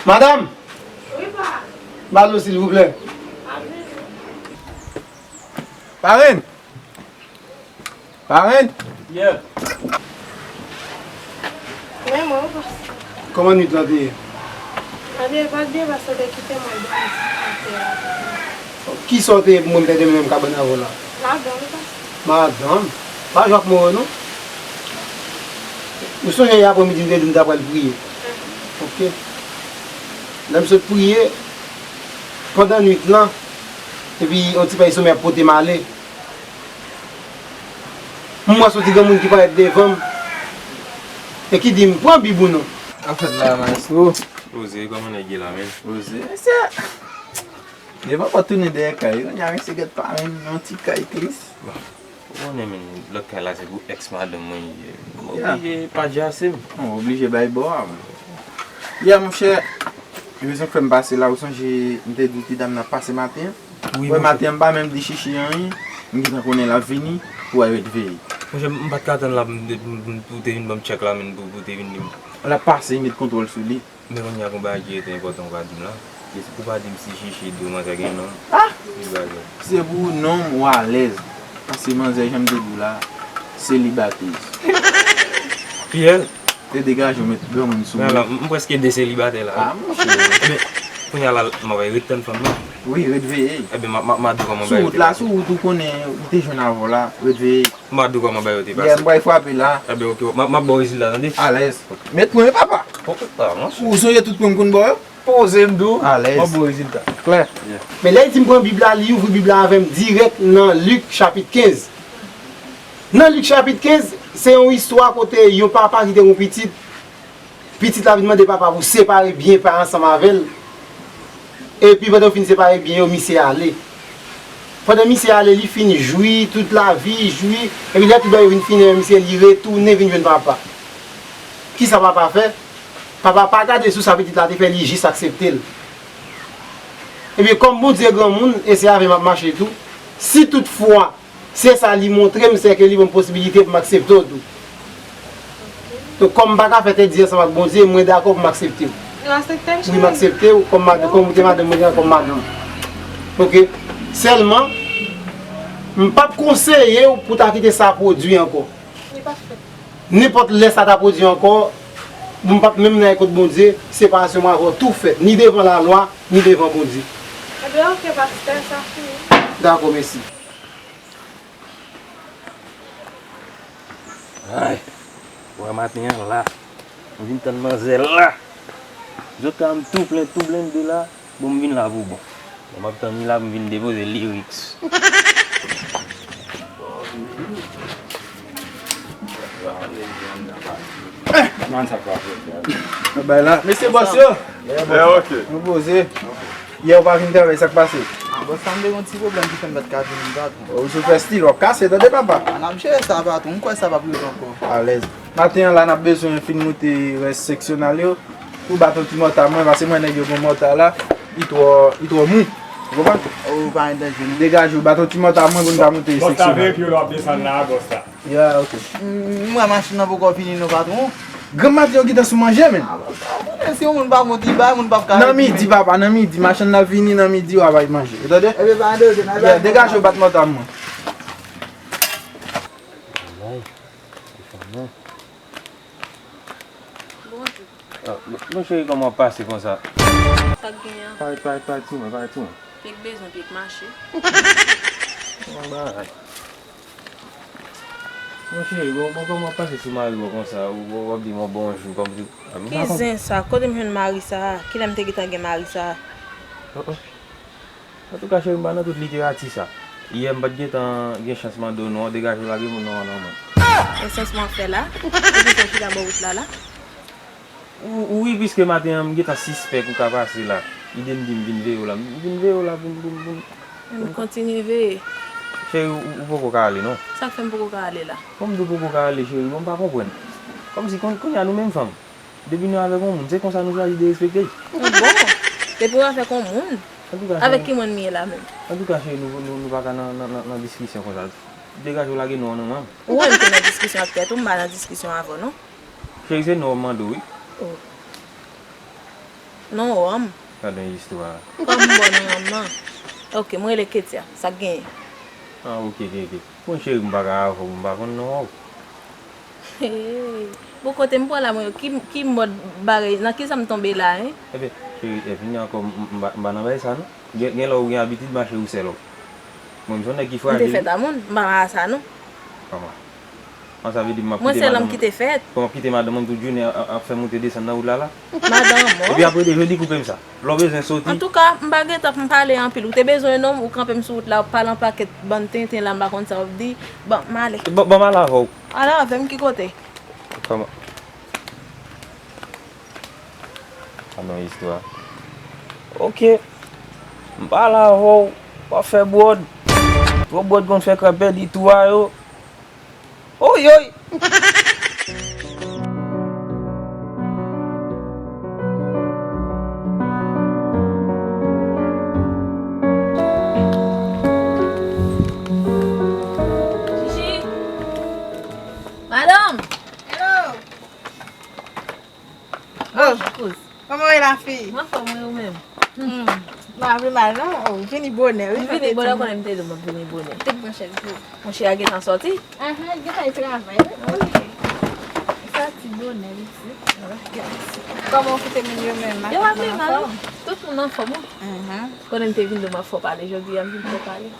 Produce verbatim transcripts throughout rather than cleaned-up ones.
Madanm! Wi, pa. Balo, silvouplè. Parenn! Parenn! Yeah. Men mwen, pa. Kòman nwit lan te ye? Anyen, pa t byen, paske te kite mwen dòmi atè a. Kisa w te ye pou mwen m te dòmi nan menm kabann avè w la? Madanm, pa. Madanm? Pa jwe ak mo yo, non. Ou sonje yè aprèmidi m te di m ta pral priye? Ok. Lè m sot priye, pandan nwit lan, epi yon ti pèy somèy ap pote m ale. M wè se yon ti granmoun ki parèt devan m e ki di m, "Pran Bib ou non." Sa fèt la, maestro? Poze, kòman nèg ye la, menm? Poze, mesye. Devan pòt tounen dèyè kay, kounye a mesye gèt pa menm yon ti kay tris. Bon, ou konnen, menm, lòt kay la se pou èks madanm mwen ye. Mwen oblije pa djase m. Bon, oblije bay bò a, menm. Yè, monchè, rezon k fè m pase la, ou sonje m te di w ti dam nan ap pase maten an? Wi, monchè. Wè, maten an, m pa menm di Chichi anyen, m gentan konnen l ap vini, pou w al ret veye. Monchè, m pa t ka tann l ap, m te, m, m, pou w te vin ban m tchèk la, menm, pou, pou w te vin di m. L ap pase, m met kontwòl sou li. Men kounye a, gon bagay ki rete enpòtan ou pa di m la. Ou pa di m si Chichi di w manzè gen nonm. Ah! Ki bagay? Si se pou nonm, ou alèz. Paske manzè, jan m te di w la, selibatèz. Fiyèl? Te degaje w met granmoun sou mwen. Non, non, m, m prèske de selibatè la. Ah, monchè. Ebyen, kounye a la, m ap ret tann fanm nan. Wi, ret veye. Ebyen, m a, m a, m a di w kòman bagay yo te pase. Sou wout la, sou wout ou konnen, ou te jwenn avè w la, ret veye. M a di w kòman bagay yo te pase. Yeah, m pral frape la. Ebyen, ok, m a, m ap ba w rezilta, tande? Alèz. Met pwen, papa. Oh, ah, monchè. Ou sonje tout pwen m konn ba w yo? Poze m di w. Alèz. M ap ba w rezilta. Klè. Yeah. Men lè l di m pran Bib la, li ouvri Bib la avè m dirèk nan Lik chapit kenz. Nan Lik chapit kenz, se yon istwa kote yon papa ki te gen yon pitit, pitit la vin mande papa pou separe byen pa ansanm avè l. Epi pandan yo fin separe byen yo, misye ale. Pandan misye ale, li fin jwi tout lavi, jwi. Epi lè tout bagay yo vin fini, misye li retounen vin jwenn papa. Kisa papa fè? Papa pa gade sou sa pitit la te fè, li jis aksepte l. Ebyen, kòm Bondye granmoun, e se avè m ap mache tou, si toutfwa se sa li montre m, sèke li ban m posibilite pou m aksepte w tou. Donk, kòm m pa ka fè tèt di ansanm ak Bondye, mwen dakò pou m aksepte w. Ou aksepte m, cheri? Wi, m aksepte w kòm mad-, kòm ou te madanm mwen, kòm madanm. Ok. Sèlman, m p ap konseye w pou w ta kite sa pwodui ankò. Li p ap fèt. Nenpòt lè sa ta pwodui ankò, m p ap menm nan kot Bondye, separasyon mwen avè w tou fèt, ni devan lalwa, ni devan Bondye. Ebyen, ok, pastè, sa fini. Dakò, mèsi. Ay, wè maten an la. M vin tann manzè la. Zòt ka m tou plen, tou blende la. Bon, m vin la pou bon. Bon, m ap tann li la pou m vin depoze lyrics. Bay la. Mesye bòs yo. Yeah, ok. Nou poze. Yè ou pa vin travay, sa k pase? Ah, bòs la, m te gen yon ti pwoblèm ki fè m pa t ka vini, patwon. Ou sou fè stil, w ap kase, tande papa. Ah, n ap jere sa, patwon. M kwè sa p ap rive ankò. Alèz. Maten an la, n ap bezwen fin moute rès seksyonal yo. Pou bat yon ti mòta mwen, paske mwen nèg yo gon mòta la, li twò, li twò mou. Ou konprann? Ou pa gen danje, non. Degaje w, bat yon ti mòta mwen pou n ka moute seksyonal. Bòs la, veye pye w lè w ap desann la, bòs la. Ya, ok. M, m wè machann nan poko vini non, patwon. Granm maten yo gentan sou manje, menn. Ah, bòs la, ou konnen si yon moun pa gon ti bay, moun p ap ka ret. Nan midi, papa, nan midi. Machann nan vini nan midi, w ap al manje. Ou tande? Ebyen, pa gen danje, n a... Ya, degaje w, bat mòta mwen. Ay, fanm nan. Bonjou. Ah, bon, bon, cheri, kòman w ap pase konsa? Sa k genyen an? Parèt, parèt, parèt sou mwen, parèt sou mwen. Pye k bezwen, pye k mache. Bon bagay. Bon, cheri, bon, bon, kòman w ap pase sou mari w konsa? Ou, ou, w ap di m yon bonjou, kòmsi, ah, m pa konprann. Ki zen sa? Kote m jwenn mari sa a? Kilè m te gentan gen mari sa a? Oh, oh. Antouka, cheri, m pa nan tout literati sa. Yè, m pa t gentan gen chans mande w non, degaje w lage moun nan an nan mwen. Gen sans mwen fè la? Epi sa ki la bò wout la la? Ou, ou wi, piske maten an, m gentan sispèk ou ka pase la. Lide m di m vin veye w la. M vin veye w la pou m, pou m, pou m. Men m kontinye veye. Cheri, ou, ou poko ka ale non. Sa k fè m poko ka ale la? Bon, m di w poko ka ale, cheri, bon, m pa konprann. Kòmsi kon-, kounye a nou menm fanm. Depi nou avèk yon moun, se konsa nou chwazi derespekte l. Bon, depi w avèk yon moun, avèk ki moun m ye la menm? Antouka, cheri, nou, nou, nou pa ka nan, nan, nan, nan diskisyon konsa. Degaje w lage non an nan men m. Ou wè m te nan diskisyon ak tèt ou, m pa nan diskisyon avè w non. Cheri, se non w mande w, wi. Oh. Non, Wòm. Gade yon istwa. Kòman m bò nan Wòm nan? Ok, mwen rele Ketia. Sa k genyen? Ah, ok, ok, ok. Bon, cheri, m pa ka avè w, m pa konn non w. Hey. Bon, kote m pran la, mwen, ki, ki mòd bagay, nan ki sa m tonbe la, hein? Ebyen, cheri, e vini ankò, m, m, m pa, m pa nan bagay sa, non. Gen, gen lè ou gen abitid mache ou sèl ou. Mwen, m se yon nèg ki frajil. M te fèt a moun, m pa nan sa, non. Kòman? An, sa vle di m ap kite madanm. Mwen se lòm ki te fèt. Kòman, ap kite madanm mwen tout jounen ap, ap fè moute desann nan wout la la? Madanm, oh. Epi apre de jodi koupe m sa. Lè w bezwen soti. Antouka, m pa gen tan pou m pale anpil. Ou te bezwen non, ou kanpe m sou wout la, w ap pale yon pakèt bann tenten la, m pa konn sa w ap di. Bon, m ale. Bon, bon, m ale avè w. Ale avè m ki kote? Kòman? Gade yon istwa. Ok. M pale avè w. W ap fè bwòd. Twòp bwòd konn fè krab pèdi tou a yo. Oy, oy. Chichi. Madanm. Hello. Oh, kòman w ye, lafi? M anfòm, wi, ou menm? Hmm. M pa vle mal, non. Oh, ou vini bonè, wi. M vini bonè, ou konnen m te di w m ap vini bonè. Te pran chèz tou. Monchè a gentan sòti? Ahan, li gentan al travay, wi. Ok. Li sòti bonè, li di. Kòman w kite moun yo menm? Yo pa vle mal, non. Tout moun anfòm, wi. Ahan. Konnen m te vin di w m ap fè w pale jodi a, m vin fè w pale.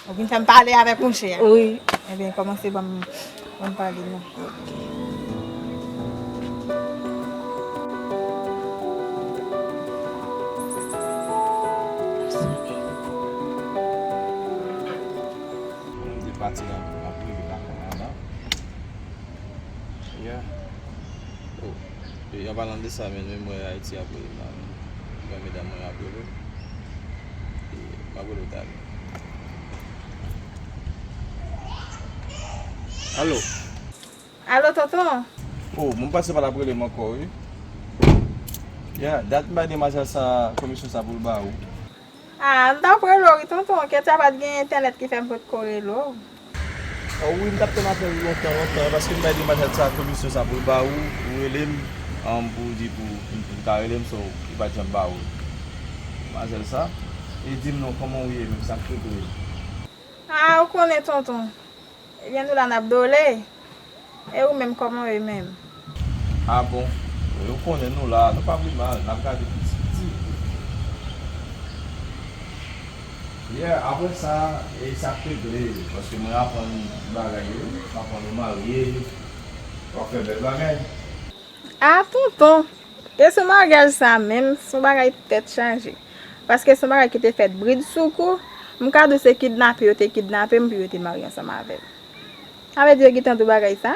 Ou vin fè m pale avèk mouche a? Wi. Ebyen, kòmanse ban m, ban m pale non. Ok. Mwen, m te pati nan, m ap rive lakay la, la. Yeah. Oh. E, an palan de sa, men, men mwen Ayiti ap voye m la, men. Mwen, medam mwen ap rele. E, m ap rele w talè. Alo. Alo, tonton. Oh, mwen panse pa l ap rele m ankò, wi. Yeah, dat m bay demwazèl sa, komisyon sa pou l ba ou. Ah, m t ap rele w wi, tonton. Ketya pa t gen entènèt ki fè m potko rele w. Oh, wi, m t ap tann apèl ou lontan, lontan, paske m bay demwazèl sa komisyon sa pou l ba ou, ou rele m, um, pou w di pou, pou, pou l ka rele m, so, li pa t janm ba ou demwazèl sa. E di m non, kòman w ye menm, sa k regle? Ah, ou konnen, tonton. Ebyen, nou la n ap dole. E ou menm, kòman w ye menm? Ah bon, wi, ou konnen nou la, nou pa pi mal, n ap gade piti piti. Yeah, apre sa, e sa k regle, paske mwen aprann bagay yo, wi, m aprann ou marye, w ap fè bèl bagay. Ah, tonton, kesyon maryaj sa menm, se yon bagay tèt chaje. Paske se yon bagay ki te fèt bridsoukou, m ka di w se kidnape yo te kidnape m pou yo te marye ansanm avè m. Sa vle di yo gentan di w bagay sa?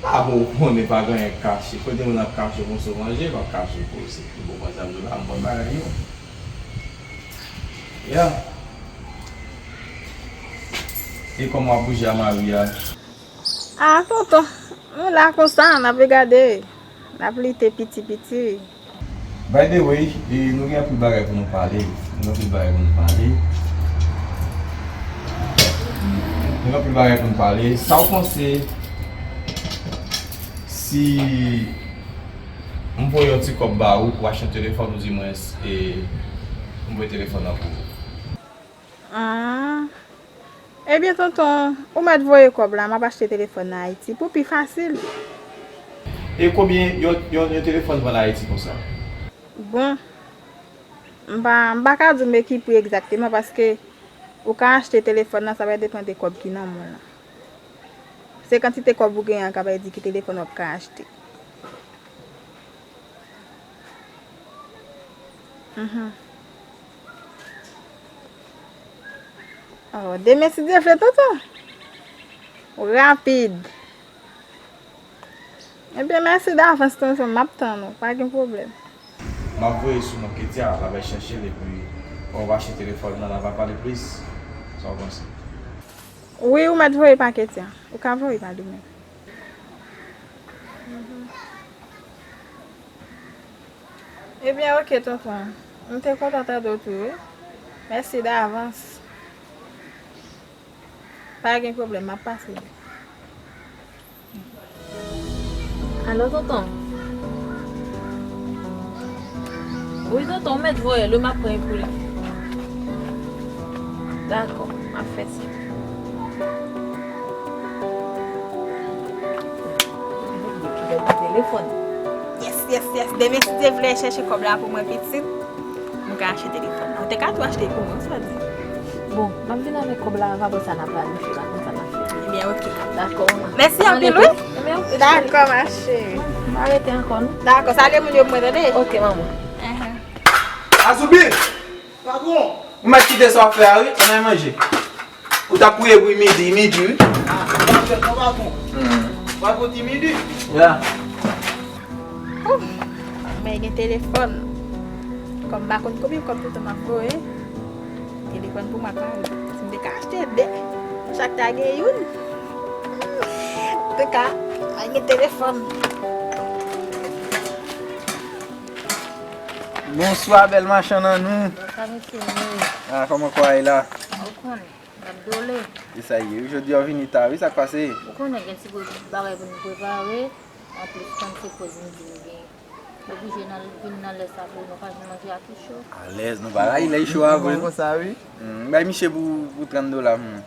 Ah bon, ou konnen pa gen anyen k kache. Kote moun ap kache moso manje, p ap kache koze. Ou konprann sa m di w la, m konn bagay yo. Yeah. E kòman w ap bouje a mari a? Ah, tonton, nou la konsa, n ap regade, n ap lite piti piti. By the way, e, nou gen anpil bagay pou nou pale. Nou gen anpil bagay pou nou pale. Nou gen anpil bagay pou nou pale. Sa w panse si m voye yon ti kòb ba ou pou w achte yon telefòn, ou di mwen, e, m voye telefòn nan pou ou? Ah. Ebyen, tonton, ou mèt voye kòb la, m ap achte telefòn nan Ayiti pou pi fasil. E konbyen yon, yon, yon telefòn vann Ayiti konsa? Bon, m pa, m pa ka di w men ki pri egzakteman, paske ou ka achte telefòn nan, sa va depann de kòb ki nan men w lan. Se kantite kòb ou genyen an k ap di ki telefòn w ap ka achte. Mhm. Oh, demen, si Dye vle, tonton. Ou rapid. Ebyen, mèsi davans, tonton. M ap tann ou. Pa gen pwoblèm. M ap voye sou non Ketya, l ap al chèche l, epi w ap achte telefòn nan, n ap pale plis. Sa w panse? Wi, ou mèt voye pa Ketya. Ou ka voye pa li menm. Mhm. Ebyen, oke, tonton. M te kontan tande w tou, wi. Mèsi davans. Pa gen pwoblèm, m ap pase li. Alo, tonton. Wi, tonton, w mèt voye l, wi, m ap pran pou li. Dakò, m ap fè sa. Telefòn. Yes, yes, yes. Demen, si Dye vle, chèche kòb la pou mwen, pitit. M ka achte telefòn. Ou te ka tou achte pou mwen, sa di. Bon, m ap vin avèk kòb la, apre sa n a planifye, n a konn sa n ap fè. Ebyen, oke. Dakò, manman. Mèsi anpil, wi. Ebyen, oke, cheri. Dakò, ma cheri. M pa rete ankò, non. Dakò, salye moun yo pou mwen, tande? Oke, manman. Ahn. Azoubi! Patwon! Ou mèt kite sa w ap fè a, wi. Ann al manje. Ou t ap priye pou midi, midi, wi. Ah, ou pa fèt non, patwon. Hmm. Ou pa konn ti midi? Ya. Ouf, men gen telefòn. Kòm m pa konn konbyen kòb toutan m ap voye, telefòn pou mwen pa ye. Si m te ka achte de, chak ta gen youn. Antouka, mwen gen telefòn. Bonswa, bèl machann an nou. Bonswa, mesye Moyiz. Ah, kòman kwa ye la? Ou konnen, n ap dole. E sa ye, wi, jodi a w vini ta, wi, sa k pase? Ou konnen gen ti bagay pou nou prepare. Anplis, kòm se koz midi nou gen, nou oblije nan, vin nan lè sa pou nou ka jwenn manje a tou cho. Alèz, nou pa rayi lè cho a vre, non. Konsa, wi. Hmm, bay misye pou, pou trant dola, hmm.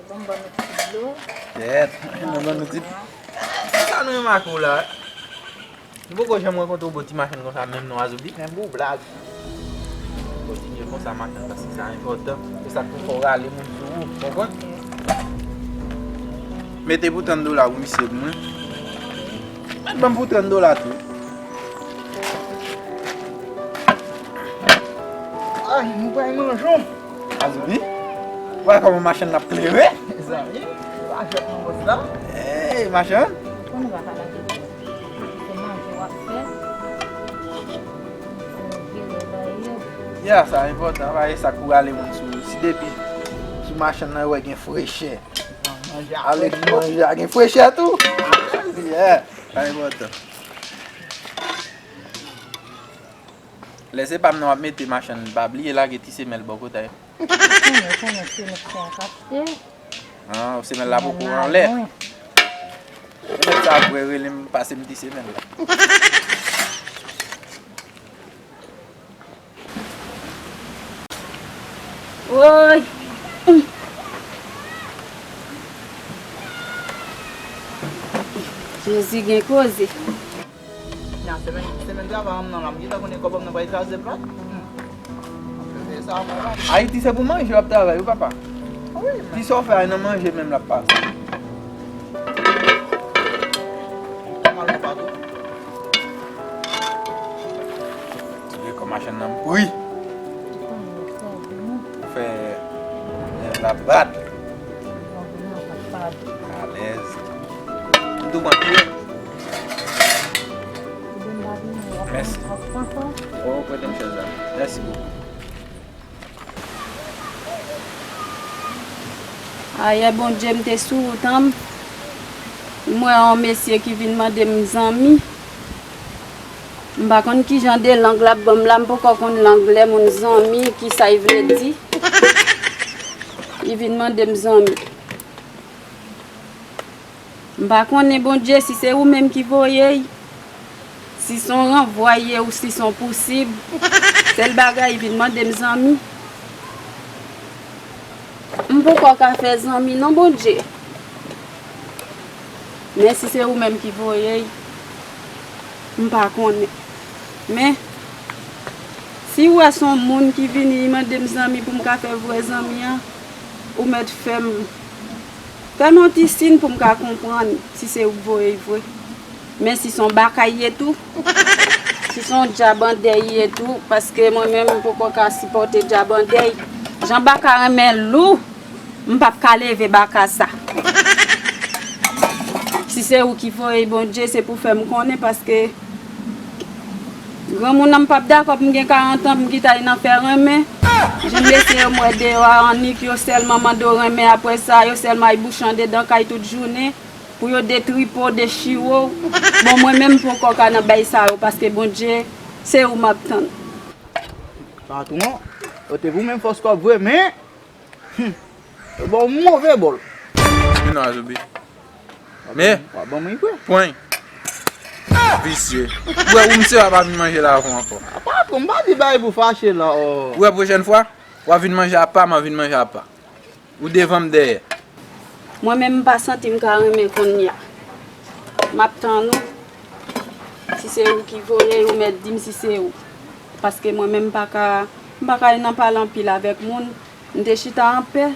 Bon, ban nou ti dlo. Tèt, nou ban nou ti. Sa nou remake w la? Nou poko janm rankontre yon bon ti machann konsa menm non, Azoubi. Men bon blag. Kontinye konsa, machann, paske sa enpòtan. Se sa k pou fè w rale moun sou ou, konprann? Mete pou trant dola pou misye pou mwen. Mèt ban m pou trant dola tou. Ay, nou pral manje. Azoubi? Ou wè kòman machann nan ap klere? Mezanmi, se pa jwèt non, bòs la. Ey, machann. Pou nou pa pale de Se manje w ap fè. Se vire bay yo. Ya, sa enpòtan, pa e sa k pou rale moun sou, si depi sou machann nan, yo wè gen frechè. Manje a frèch. Ale manje a gen frechè tou. Yeah, sa enpòtan. Lè se pa m nan w ap mete machann, pa bliye lage ti semèl bò kote a. Ou konnen, ou konnen se mèt sa k achte. Ah, semèl la poko anlè. Semèl sa ap rele m, pase m ti semèl la. Woy! Jezi gen koze. Nan semèn, semèn travay an nan la, m gentan konnen kòb an nan pral kraze plat. Hmm. Ayiti se pou manje w ap travay wi papa. Wi. Ti sa w fè a nan manje menm l ap pase. Kòman nou pa tou? Ti vye kò machann nan m pri. Pou fè lèv la bat. Alèz. M tou pran tou. Mèsi. Oh, prete m chèz la. Mèsi bokou. Ayè, Bondye, m te sou wout an, m wè yon mesye ki vin mande m zanmi. M pa konn ki jan de lang l ap ban m la, m poko konn lang lè moun zanmi, kisa l vle di. Li vin mande m zanmi. M pa konnen, Bondye, si se ou menm ki voye l, si se yon ranvwa l ye ou si se yon pousib. Sèl bagay, li vin mande m zanmi. M poko ka fè zanmi non, Bondye. Men si se ou menm ki voye l, m pa konnen. Men, si w wè se yon moun ki vini mande m zanmi pou m ka fè vrè zanmi an, ou mèt fè m, fè m yon ti siy pou m ka konprann si se ou k voye l vre. Men si se yon baka l ye tou, si se yon djab andèy l ye tou, paske mwen menm m poko ka sipòte djab andèy. Jan baka renmen lou, m p ap ka leve baka sa. Si se ou ki voye l, Bondye, se pou fè m konnen, paske granmoun nan m p ap dakò pou m gen karant an, pou m kite al nan fè renmen. Jimnasye yo m wè deyò a annik yo sèlman mande w renmen, apre sa, yo sèlman ay bouch andedan kay tout jounen pou yo detripe w, dechire w. Bon, mwen menm m poko ka nan bagay sa yo, paske Bondye, se ou m ap tann. Patwon, yo te pou menm fòs kòb vre, men, hmm, yo ba w move bòl. Vin non, Azoubi. Men, w ap ban mwen vre. Pwen. Visye. Ou wè, ou misye pa vin manje la avè w ankò. Patwon, m pa di bagay pou fache la, o. Ou wè, pwochèn fwa, w a vin manje apa, m a vin manje apa. Ou devan m dèyè. Mwen menm m pa santi m ka renmen kounye a. M ap tann ou. Si se ou ki voye, ou mèt di m si se ou. Paske mwen menm m pa ka, m pa ka nan pale anpil avèk moun. M te chita anpè.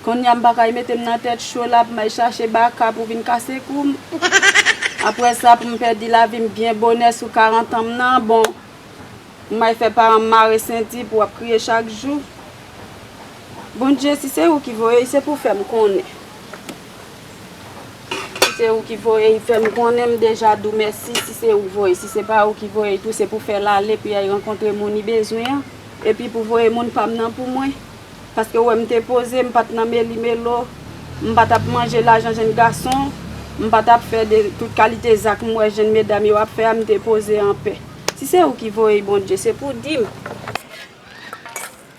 Kounye a m pa ka mete m nan tèt cho la pou m al chache baka pou vin kase kou m. Apre sa, pou m pèdi lavi m byen bonè sou karant an m nan, bon. M ay fè paran m mare senti pou w ap kriye chak jou. Bondye, si se ou ki voye l, se pou fè m konnen. Si se ou ki voye l, fè m konnen, m deja di w mèsi. Si se ou voye l, si se pa ou ki voye l tou, se pou fè l ale, pou y al rankontre moun li bezwen an, epi pou voye moun pa m nan pou mwen. Paske ou wè m te poze, m pa t nan meli melo, m pa t ap manje lajan jenn gason, m pa t ap fè de tout kalite zak m wè jenn medam yo ap fè a, m te poze anpè. Si se ou ki voye l, Bondye, se pou w di m.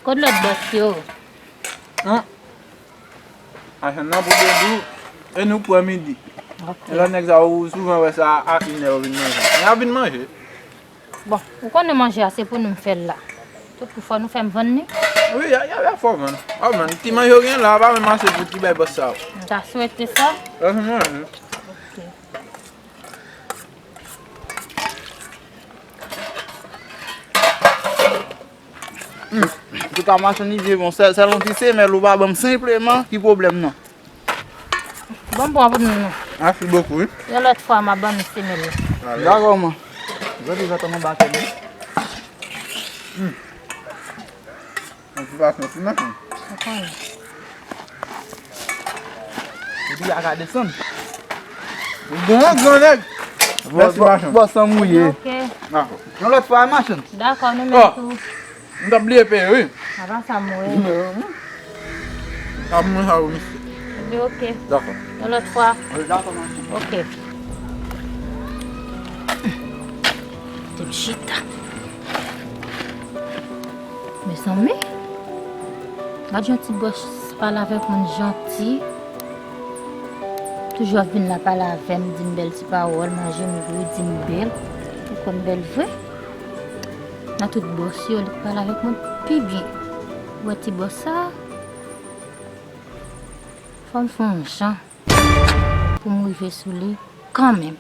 Kot lòt bòs yo? An? Machann nan pou de jou, e nou pran midi. Ok. E lòt nèg sa yo, ou souvan wè sa a inè yo vin manje. Men y ap vin manje. Bon, ou konnen manje a se pou nou m fè l la. Tout pou fò nou fè m vann li? Wi, y a, y a, y a fò vann. W ap vann. Ti manje w gen la, pa menm ase pou ti bay bòs sa yo. M ta swete sa. Lè se manje. Ok. Hmm. Antouka, machann li byen bon. Sèl, sèl yon ti semèl ou pa ban m senpleman ki pwoblèm nan. Bon, bon, pou nou. Mèsi bokou, wi. Yon lòt fwa, m a ban nou semèl la. Alè. Dakò, man. Jodi, jodi, anba tèt mwen. Hmm. Yon ti fason, ti machann. Epi a ka desann. Bon, gran nèg. Mèsi, machann. Bò, bò, san mouye. Ok. Dakò. Yon lòt fwa, machann. Dakò, nou menm tou. M t ap bliye peye, wi. Apa sa m wè. Ap mwen sa, wi, mesye. Li ok. Dakò. Yon lòt fwa. Wi, dakò, machann. Ok. Te m chita. Mezanmi, gad jan ti bòs pale avèk moun janti. Toujou ap vin la pale avè m, di m bèl ti pawòl, manje m gou, di m bèl. Ou konn bèl vre. Nan tout bòs yo, li pale avèk mwen pi byen. Ou wè ti bòs sa a? Fò m fè yon jan pou m rive sou li kanmenm.